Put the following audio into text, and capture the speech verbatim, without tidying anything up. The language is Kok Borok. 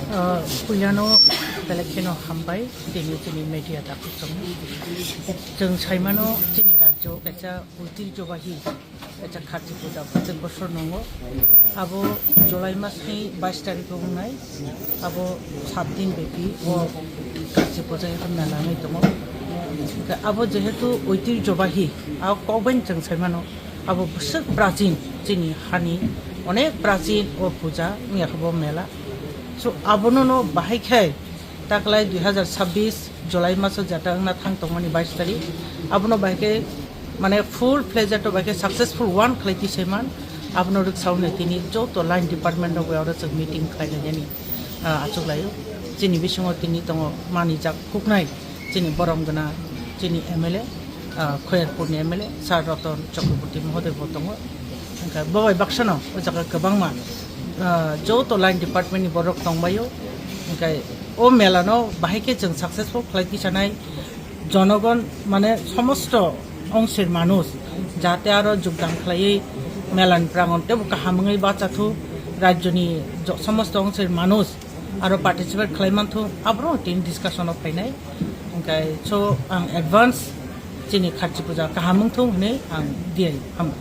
Ah, puilano belai kheno hambai, tini chini media dakhuk chong. Chwng saimano chini rajyo kaisa oitirjobahi, kaisa kharchi puja chwng bosor nungo. Abo July masni bais tarikh o wngnai, abo sat din bepi o kharchi puja wngkha mela wngwi tongo. Abo jehetu oitirjobahi, abo kokbai chwng saimano. Abo bwswk prachin, chini hani onek prachin o puja wngya khe bo mela. So, abono no bahai khe taklai dui hazar sabbish July maso jata wngna thang tongmani bais tarikh. Abono bahai khe mane full fledged o bahai khe successful one khlai tisaiman. Abono rwksauni tini joto line department rok bai oro chwng meeting khlai lainani, ah, achuk laio. Chini bisingo tini tongo manijak huknai chini borom gwnang, chini M L A, ah, Khoyerpurni M L A, Sir Roton Chakraborty mohoday bo tongo. Hwnkhe bo bai baksano o jaga kwbangma, ah, joto line department ni borok tongbaio. Hwnkhe o mela no bahai khe chwng successful khlai tisanai jonogon mane somosto ongsir manuj jate aro jogdan khlaiwi mela ni prangon tebo kaham wngwi bachathuk rajyoni jo-, somosto ongsir manuj aro participate khlai manthu, aboro tini discussion o phainai. Hwnkhe so ang advance chini kharchi puja kaham wngthung hwnwi ang diya ham.